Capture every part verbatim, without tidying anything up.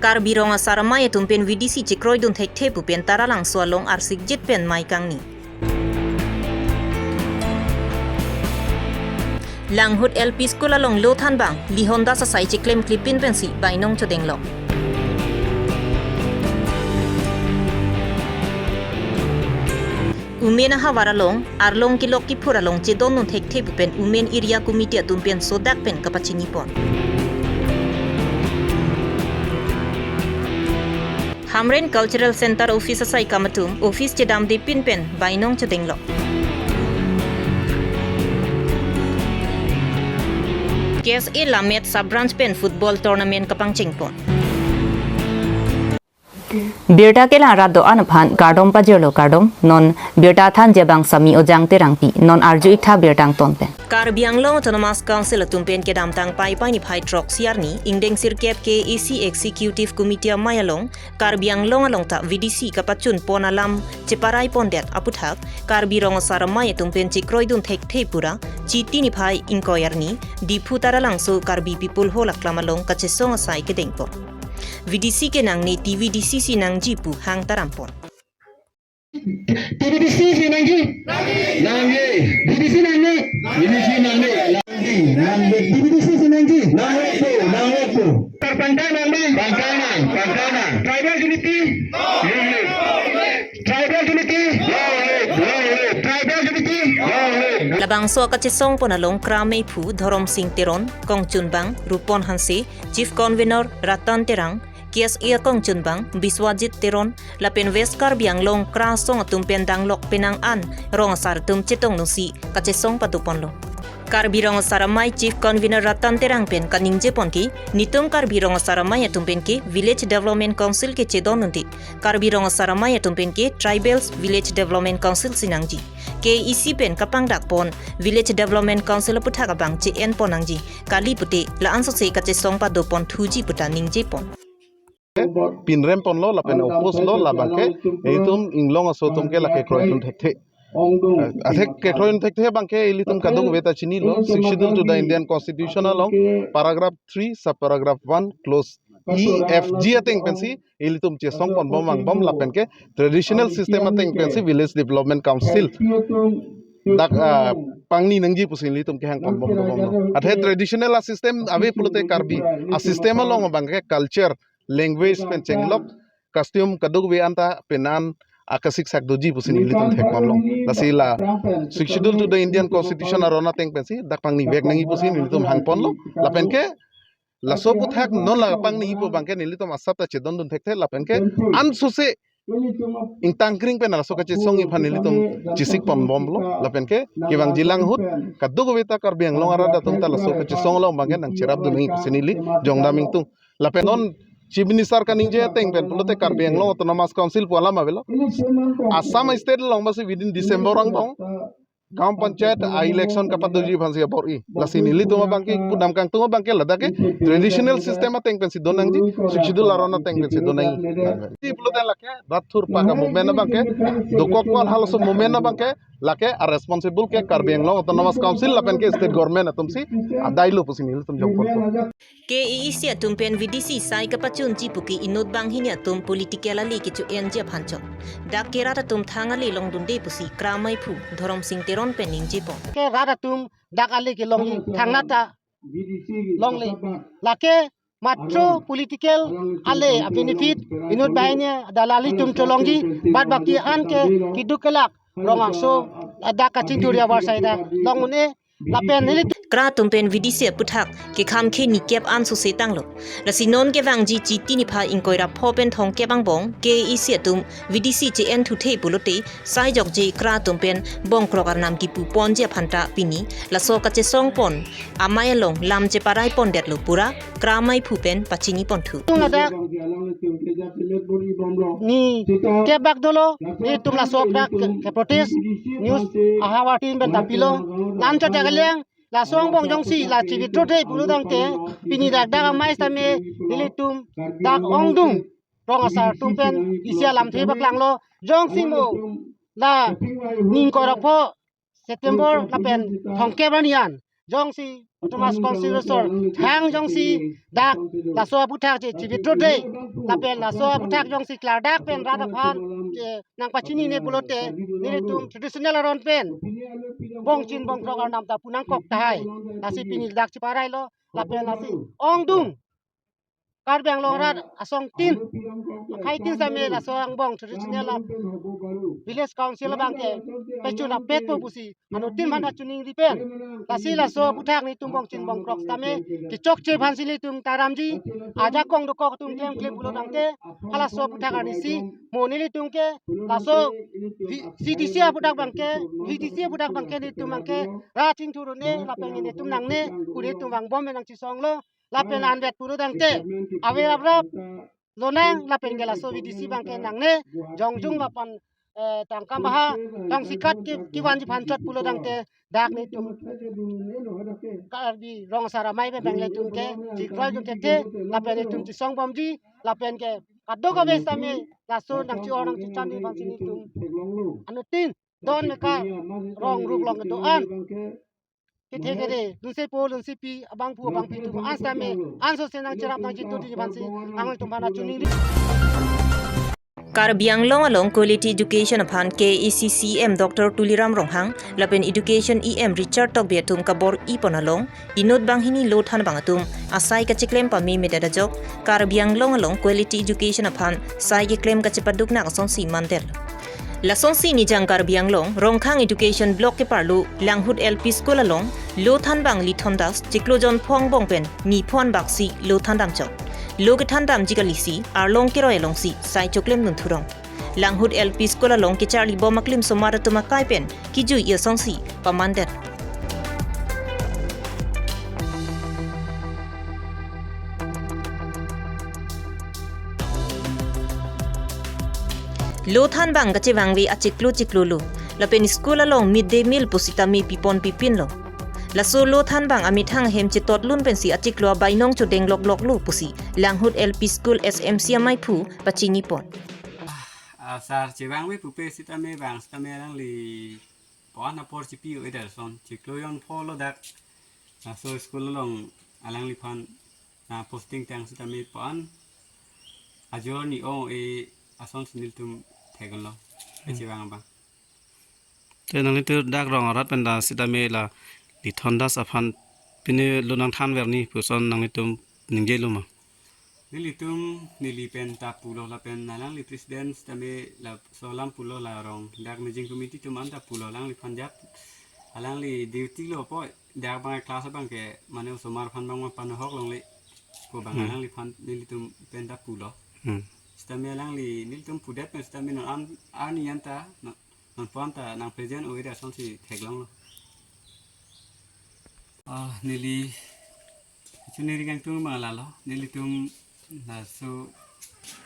Karbi Rong Asar Amei atum pen V D C chekroidun thekthe pu pen Taralangso along arsikjit pen mei kangni. Langhut L P School along lo thanbang, Lihonda asai cheklem klipin pensi bainong chodenglok. Umen ahavar along, arlong kelok kiphur along chedondun thekthe pu pen Women Area Committee atum pen sodak pen kapachinipon. Hamren Cultural Center Office asai kam atum office chedamde pin pen bainong chodenglok. K S A Lammet Sub Branch pen football tournament kapangchengpon. Birta kelang rat do-an aphan kardom pajirlo, kardom. Non birta thanji abang Sami Ojang Terangpi. Non arju-ik tha birta angton pen. Karbi Anglong Autonomous Council atum pen kedamtang Paipai niphai throksi arni ingdeng sirkep K A A C Executive Committee amei along Karbi Anglong along ta V D C kapachunpon alam cheparaipondet aputhak Karbi Rong Asar Amei atum pen chekroidun thekthe pura Chiti niphai ingkoi arni Diphu Taralangso Karbi People Hall aklam along kachesong asai kedengpon. V D C ke nangne, T V D C si nangji pu hang tarampon. T V D C si nangji. Nangji. V D C nangne. V D C nangne. Nangji. Nangji. T V D C si nangji. Nangji. Nangji. Pangkang nangji. Pangkang nang. Pangkang nang. Tribal unity. Long live. Tribal unity. Long live. Long live. Tribal unity. Long live. Labangso kachesongpon along Krameiphu Dhorom Sing Teron, kongchunbang Rupon Hanse, Chief Convener Ratan Terang, K S A kongchunbang Biswajit Teron, lapen West Karbi Anglong Kra Asong atum pen danglok penang an rong asar atum chetongdunsi kachesong padoponlo. Karbi Rong Asar Amei Chief Convener Ratan Terang pen kaningjepon ke, netum Karbi Rong Asar Amei atum pen ke Village Development Council ke chedondunde, Karbi Rong Asar Amei atum pen ke Tribals Village Development Council si nangji. K A A C pen kapangdakpon Village Development Council aputhak abang che-enpon nangji kali pute la-an sose kachesong padoponthuji puta ningjepon. Pinremponlo lapen oppose lo, labangke itum inglong aso atum ke lake kroidun thekthe. Atheke kroidun thekthe abangke ilitum kadokave ta chinilo, Sixth Schedule to the Indian Constitution along paragraph three, subparagraph one, clause E, F, G ateng pensi ilitum chesongponbom vangbom lapen ke traditional system ateng pensi Village Development Council dak, ah, pangni nangji pusi ilitum kehangponbom dobomlo. Athe traditional a-system ave pulote Karbi a-system along abangke culture, language pen chenglok, costume kadokave anta penan akasik sak doji pusi nelitum thekponlo. Lasi la Sixth Schedule to the Indian Constitution aron ateng pensi dak pangnivek nangji pusi nelitum hangponlo. Lapen ke laso aputhak non la pangnipo abangke nelitum asap ta chedondun thekthe lapen ke ansose ingtangkring pen laso kachesongji aphan nelitum chesikponbomlo. Lapen ke kevangji langhut kadokave ta Karbi Anglong arat atum ta laso kachesong along abangke nangcherapdun nangji pusi neli jongdam ingtung. Lapen non Chief Minister kaningje ateng pen pulote Karbi Anglong Autonomous Council pu alam avelo. Assam State along basi within December angbong Gram Panchayat a-election kapadoji aphansi abor-i. Lasi nelitum abangke pudam kangtung abangke ladak ke traditional system ateng pensi donangji, Sixth Schedule aron ateng pensi donangji. Di pulote lake rat thurpak a-movement abangke dokok pon, halaso movement abangke lake a-responsible ke Karbi Anglong Autonomous Council lapen ke state government atumsi adailo pusi nelitum jongpon. K A A C atum pen V D C sai kapachunji puke inut banghini atum political ale kecho-enji aphan chot. Dak ke rat atum thang ale longdunde pusi Krameiphu Dhorom Sing Teron pen ningjepon. Ke rat atum dak ale kelongji, thangnat ta longle. Lake matro political ale a-benefit inut banghini dalali atum cholongji, bad baki an ke keduk kelak rong aso dak kachingthuri abar saida long un-e. Lapen neli Kra atum pen V D C aputhak kekham khe nikep ansose tanglo. Lasi non kevangji Chiti niphai ingkoi ra pho pen thomkep angbong K A A C atum V D C che-enthuthe pulote sai jokje Kra atum pen bongkrok arnam kipuponji aphan ta pini laso kachesongpon amei along lam cheparaipondetlo pura Krameiphu pen pachiniponthu. Tung ladak ni kebak dolo, nelitum laso dak ke, ke protest news ahavar tin pen ta pilo. Lan chot ta kaliang, laso angbong jongsi la chi-withdraw-the pulo tangte, pini dak dak amei sitame nelitum dak ongdung rong asar atum pen isi alamthe paklanglo. Jongsi mo la ni ingkoi ra pho September lapen thomkep arni an jongsi Autonomous Council asor thang jongsi dak laso aputhak che chivitrode, lapen laso aputhak jongsi klardak pen rat aphan che nangpachinine pulote, nelitum traditional aron pen bongchin bongkrok arnam ta pu nangkok tahai. Lasi pini dak chiparailo, lapen lasi ongdung Karbi Anglong arat asong tin, akhai tin same laso angbong traditional a village council abang ke pechun apet po pusi anuttin aphan ta chiningri pen, lasi laso aputhak nelitum bongchin bongkrok sitame kechokche aphansi nelitum taramji, ajakong dokok atum klemkle pulo tangte, halaso aputhak arnisi mo nelitum ke laso V-, C D C aputhak abang ke, V D C aputhak abang ke nelitum abang ke ra chingthurune, lapen nelitum nangne, ku nelitum vangbom pen nangchisonglo, lapen anvet pulo tangte, aver avrap lonang, lapen ke laso V D C abang ke nangne, jongjung lapen, eh, tangka maha, tangsikat ke, kevanji aphan chot pulo tangte, dak nelitum Karbi Rong Asar Amei pen abang nelitum ke chikroidun thekthe, lapen nelitum chisongbomji, lapen ke kadokave sitame laso nangchi-or nangchichanji aphansi nelitum anuttin don meka rong rup along kedo-an kethe kere, lunsepo lunsepi, abangphu abangphi atum an sitame anso se nangcherap nangchitudi aphansi nanglitum aphan ta chiningri. Karbi Anglong along quality education aphan K A A C C E M Doctor Tuliram Ronghang lapen Education E M Richard Tokbi atum kabor-i pon along, inut banghini lo thanbang atum asai kachiklem pame medet ajok, Karbi Anglong along quality education aphan sai keklem kachepaduk nang asonsi mandet. Lasonsi Nijang Karbi Anglong, Rongkhang Education Block keparlo, Langhut L P School along, lo thanbang Lithon Das, chiklo jon phongbong pen, ni phonbak si lo thandam chok. Lo kethandamji kalisi, arlong keroi alongsi, sai choklemdun thurong. Langhut L P School along kecharli bom aklim osomar atum akai pen, kejui asonsi, pamandet. Lo thanbang kachevangve achiklo chiklo lo. Lapen school along mid day meal pusitame pipon pipinlo. Laso lo thanbang amethang ahem chetotlun pensi achiklo abainong chodeng lokloklo pusi Langhut L P School S M C amaiphu pachini pon. Asar chevangve pupe sitame bang sitame alangli pon apor chipi-o-edet ason, chiklo jon phonlo dak. Laso school along alangliphan nangposting tang sitame pon ajor ni-o-e asonsi nelitum theklonglo. Hmm. Kachevang abang. Te nanglitum dak rong arat pen ta sitame la Lithon Das aphan pine lo nangthanverji puson nanglitum ningjelo ma? Nelitum neli pen ta pulo lapen alangli president sitame laso alam pulo, la rong dak managing committee atum an ta pulo alangliphan jap. Alangli duty lo po, dak abang class abang ke mane osomar aphan abang ma panohok longle pu abang. Hmm. Alangliphan nelitum pen ta pulo. Hmm. Sitame alangli nelitum pudet pen sitame non an, ani anta non, non pon ta nang present o-edet asonsi theklonglo. Ah, neli chuniri kangtung abang lalo, nelitum laso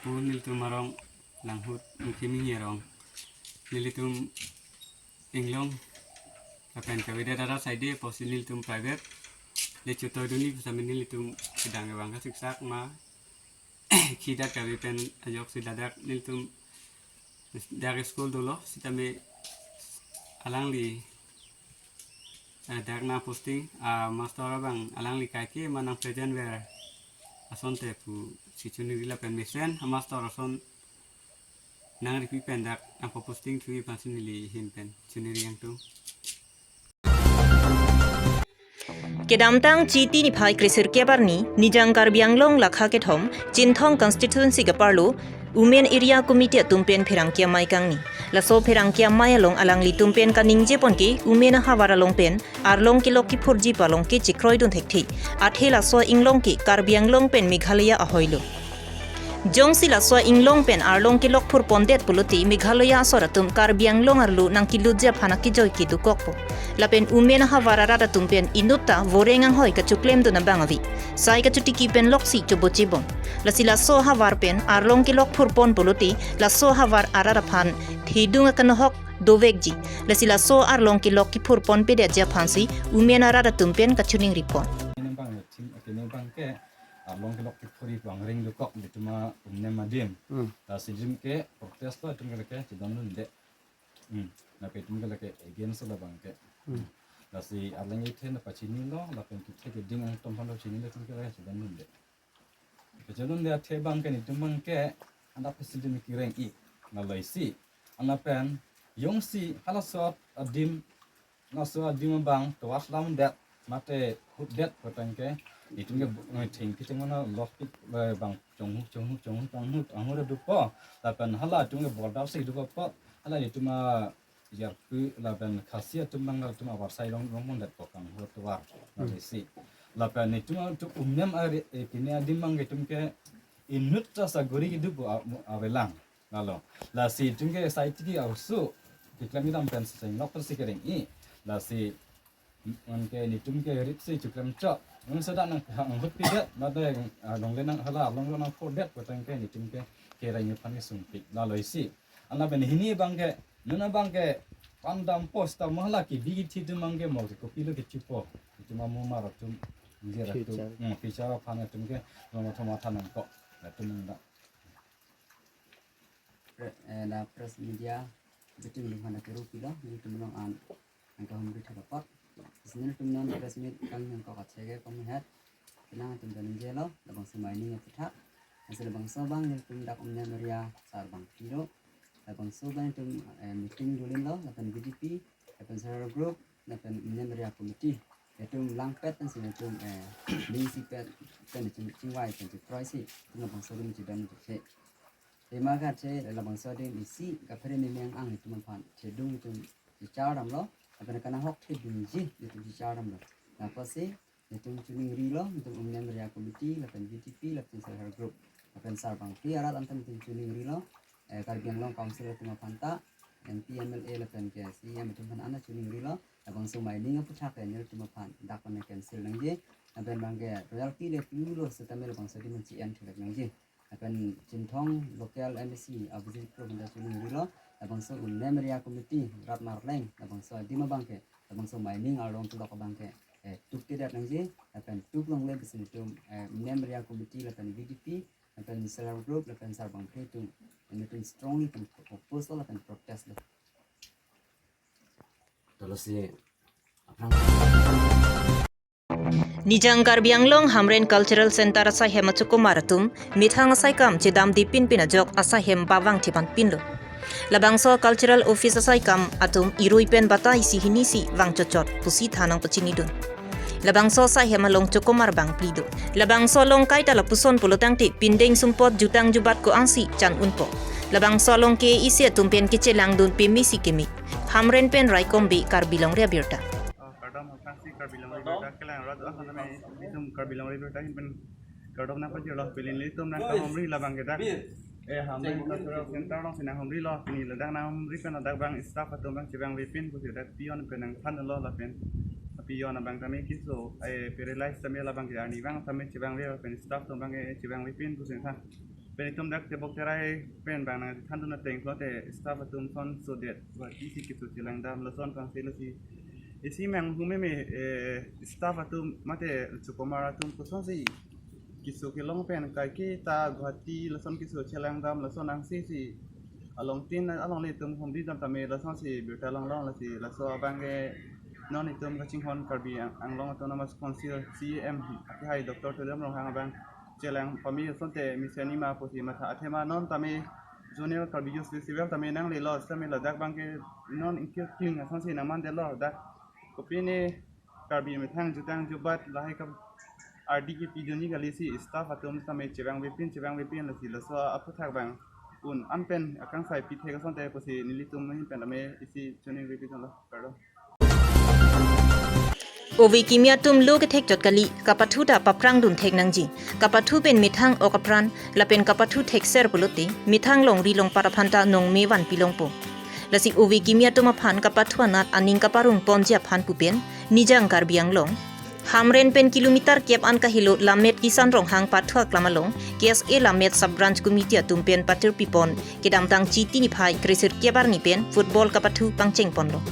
pu nelitum arong Langhut Mukhi Minghi arong. Nelitum inglong lapen kavedet arat saide apotsi nelitum private le chotoi dunji pusitame nelitum kedang kevang kasiksak ma khidak kave pen ajoksi ladak nelitum dak school dolo sitame alangli, eh, dak nangposting, ah, master abang alangli kaike ma nang present ver asonte pusi chuniri lapen mesen a master ason nangripi pen dak nangpo posting thuji aphansi neli ahin pen chuniri kangtung. Kedamtang Chiti niphai kresirkep arni, Nijang Karbi Anglong lakha kethom, Chinthong constituency keparlo, Women Area Committee atum pen pherangke amei kangni. Laso pherangke amei along alanglitum pen kaningje pon ke, Women ahavar along pen, arlong kelok kephurji pu along ke chikroidun thekthe. Athe laso inglong ke Karbi Anglong pen Meghalaya ahoilo. Jongsi laso inglong pen arlong kelok phurpondet pulote Meghalaya asor atum Karbi Anglong arlo nangkelutji aphan akejoi kedokokpo. Lapen Women ahavar arat atum pen inutta voreng anghoi kachoklemdun abang ave. Sai kachotiki pen loksi chobochebom. Lasi laso ahavar pen arlong kelok phurpon pulote laso ahavar arat aphan thedung akanohok dovekji. Lasi laso arlong kelok kephurponpedetji aphansi Women arat atum pen kachiningripon. Nang bang thim akene bang ke arlong kelok kephurji bang ring dokok, nelitum a-umnem adim. Hmm. Lasi nelitum ke protest lo, nelitum ke lake chedondunde. Hmm. Lapen nelitum ke lake against lo bang ke. Hmm. Lasi arleng ithe na pachinilo, lapen kithe keding angtum aphan chinilo, itum ke raya chedam un'e. Kachelun de athe abang ke netum abang ke adap facility me kereng-i, lalo isi. Lapen jongsi halaso adim, laso adim abang tovar lamdet mate hutdet putangte, netum ke, eh, thengpi thengmana lokpik, eh, bang chonghu chonghu chonghu chonghu angur dopo. Lapen hala netum ke border si dopo, hala netum a Yarpi lapen Khasi atum abang, atum avarsai long long mondet kokang ho tovar, hmm, lalo isi. Lapen netum atum Umnem ari, eh, pine adim abang netum ke inut ta sagori kedo pu a-, avelang. Lalo, lasi netum ke sai tiki ausu keklem idam pen seng nok pen si kereng-i. Lasi anke netum ke rip si chuklem chok. Nung sada nang hang hut pidet, mate, ah, longle nang hala, longlo nang pordet putangte netum ke kereng aphan ke sungpik, lalo isi. Lapen hini abang ke, non abang ke pandam post ta mahala ke bigi thi atum abang ke mo ke kopilo kechipo. Itum amumar atum, jera atum, future. Hmm, future aphan atum ke, lama thoma thanang kok. Atum nang da. Pre-, eh, da press media, betul belum hana peru pilo, ini temen an, angka humri thapot. Sini tum non press meet kang yang kok aceh ke, kami hat. Kenang atum dan jelo, labangso mining aputhak. Hasil labangso abang netum dak Umnem area Sarbangphli lo. Labangso abang netum, eh, meeting dolinlo, lapen V D P, lapen self help group, lapen Umnem area committee. Netum langpet pen si netum, eh, ning isipet pen netum chingvai pen si kroi si, netum labangso adim chedam chekche. Tema ka che labangso adim isi kaphere memeng ang netum aphan chedung netum chichar damlo, lapen kanahok thedungji netum chichar damlo. Lapusi netum choningrilo, netum Umnem area committee, lapen V D P, lapen self help group, lapen Sarbangphli arat anta netum choningrilo, eh, Karbi Anglong Council atum aphan ta, M P, M L A, lapen ke C E M atum aphan ana choningrilo, labangso mining aputhak ke netum aphan dak pen cancel nangji, lapen abang ke royalty le pulo setame labangso adim chi-en thulek nangji. Lapen Chinthong local M A C Abhijit Kro aphan ta choningrilo, labangso Umnem area committee rat Marleng, labangso adim abang ke, labangso mining arlong kelok abang ke, eh, tuktedet nangji, lapen tuk longle besi netum, eh, Umnem area committee, lapen V D P, lapen self help group, lapen Sarbangphli atum, netum strongly pen oppose lo, lapen protest lo. Tolosi aphrang. Nijang Karbi Anglong Hamren Cultural Center asaihem achokomar atum methang asaikam chedamde pinpin ajok asaihem bavang thepan pinlo. Labangso cultural office asaikam atum irui pen batai isi hini si vang chotchot pusi thanang pachinidun. Labangso asaihem along chokomar bang plido. Labangso along kaita lapuson pulotangte pindeng sumpot jutang jubat ko-ansi chan unpo. Labangso along ke isi atum pen kechelangdun pemesi keme. Hamren pen Raikom Bey, Karbi Longri Abirta. Ah, kardom aphrangsi Karbi Longri Abirta kelang rat ah, kami itum Karbi Longri Abirta ahin pen kardom nangpajirlo, pini nelitum nangkahumri labang ke dak. Eh, Hamren Cultural Center alongsi nanghumrilo, pini ladak nanghumri pen ladak abang staff atum abang chevangvepin pusi dak peon pen nangthanlo lapen peon abang tame keso, eh, paralyze tame labang ke arnivang tame chevangve lapen staff atum abang ke chevangvepin pusi nangthan. Pen itum dak tebok terai pen abang nangthandun ateng pulote staff atum ason sodet, Guwahati si keso chelang dam lason abang si lasi. Isi meng hume me, eh, staff atum mate chokomar atum kosonsi keso kelong pen kaike ta Guwahati lason keso chelang dam lason angse si along tin along le itum humri dam tame lasonsi birta longlong lasi laso abang ke non itum kachinghon Karbi Ang-, Anglong Autonomous Council C E M akehai Doctor Tuliram Ronghang abang chelang pame asonte mesen ima pusi matha athema non tame Zonal Karbi Youth Festival tame nanglelo setame ladak abang ke non ingkir king asonsi nangmandetlo dak kopine Karbi methang jutang jubat lahai kap ardi kepidunji kali si staff atum tame chevangvepin chevangvepin lasi laso aputhak abang un-an pen akangsai pithek asonte pusi nelitum ahin pen tame isi choningri pithanlo, kardom. Ove kimi atum lo kethek chot kali, kapathu ta paphrangdun thek nangji. Kapathu pen methang ok apran, lapen kapathu thekser pulote, methang longri longpat aphan ta nongme vanpi longpo. Lasi ove kimi atum aphan kapathu anat aning kaparong ponji aphan pu pen, Nijang Karbi Anglong Hamren pen kilometer kep an kahelo Lammet Kisan Ronghang pathu aklam along, K S A Lammet Sub Branch Committee atum pen patir pipon, kedamtang Chiti niphai kresirkep arni pen football kapathu pangcheng ponlo.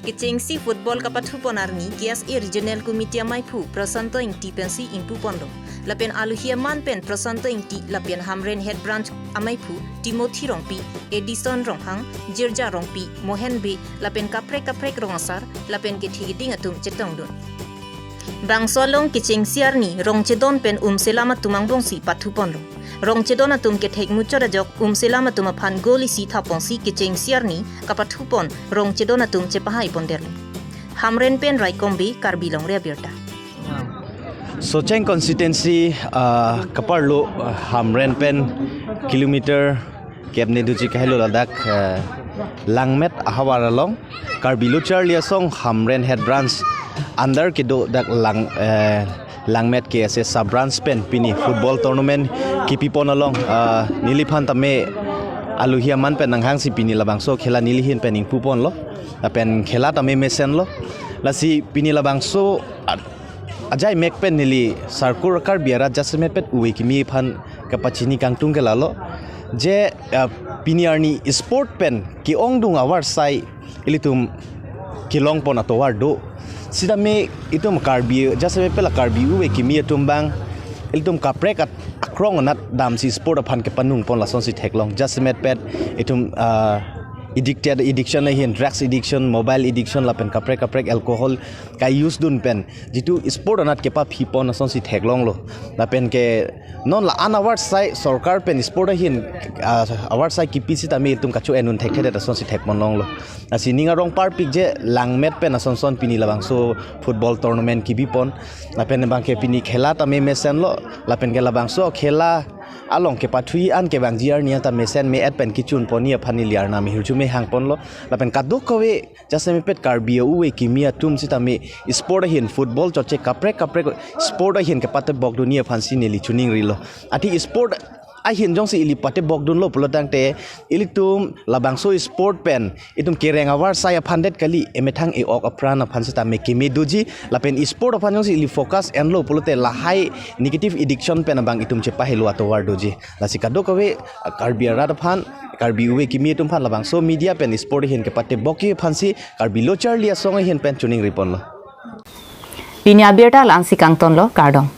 Kechengsi football kapathupon arni K S A Regional Committee amaiphu Prasanto Ingti pensi ingpuponlo. Lapen alohi aman pen Prasanto Ingti lapen Hamren Head Branch amaiphu Timothy Rongpi, Edison Ronghang, Jirja Rongpi, Mohen Bey, lapen kaprek kaprek rong asar, lapen kethe keding atum chetongdun. Bangso along kechengsi arni rongchedon pen umselam atum angbongsi pathuponlo. Rongchedon atum kethek muchot ajok umselam atum aphan goal isi thaponsi kechengsi arni kapathupon rongchedon atum chepahaiponderlo. Hamren pen Raikom Bey, Karbi Longri Abirta. Socheng constituency, ah, kaparlo, ah, Hamren pen kilometer kep ne duji kahelo ladak, ah, Langmet ahavar along Karbi Lo Charli Asong Hamren Head Branch under kedo dak Lang, eh, Langmet K S A sub branch pen pini football tournament kipipon along, ah, neliphan tame alohi aman pen nanghangsi pini labangso khela nelihin pen ingpuponlo. Lapen khela tame mesenlo. Lasi pini labangso, ah, ajai mek pen neli Sarkur Karbi arat jasemet pet ove kimi aphan kapachini kangtung ke lalo. Je, ah, pini arni sport pen ke-ongdung avarsai ilitum kelongpon atovar do. Sitame itum Karbi, jasemet pela Karbi ove kimi atum abang ilitum kaprek at-, akrong anat damsi sport aphan kepanungpon lasonsi theklong. Jasemet pet itum, ah, addicted, addiction ahin, drugs addiction, mobile addiction, lapen kaprek kaprek alcohol ka-use dun pen jitu sport anat kepaphipon asonsi theklonglo. Lapen ke non la-an avarsai sorkar pen sport ahin, ah, avarsai kipi sitame itum kacho-endun thekthedet asonsi thekponlonglo. Lasi ning arong parpik je Langmet pen asonson pini labangso football tournament kibipon. Lapen abangke pini khela tame mesenlo. Lapen ke labangso khela along kepathui an kevangji arni anta mesen me-et pen kechunponni aphan neli arnam ahirjume hangponlo. Lapen kadokave jasemet pet Karbi ove kimi atum sitame sport ahin football chotche kaprek kaprek sport ahin kepatebokdunji aphansi neli choningrilo. Athe sport ahin jongsi ili patebokdunlo pulo tangte ilitum labangso sport pen itum kereng avarsai aphan det kali, emethang e-ok apran aphan sitame keme doji, lapen sport aphan jongsi ili focus enlo pulote lahai negative addiction pen abang itum chepahelo atovar doji. Lasi kadokave, ah, Karbi arat aphan, Karbi ove kimi atum aphan labangso media pen sport ahin kepatebokji aphansi Karbi Lo Charli Asong ahin pen choningriponlo. Pini abirta la-ansi kangtonlo, kardom.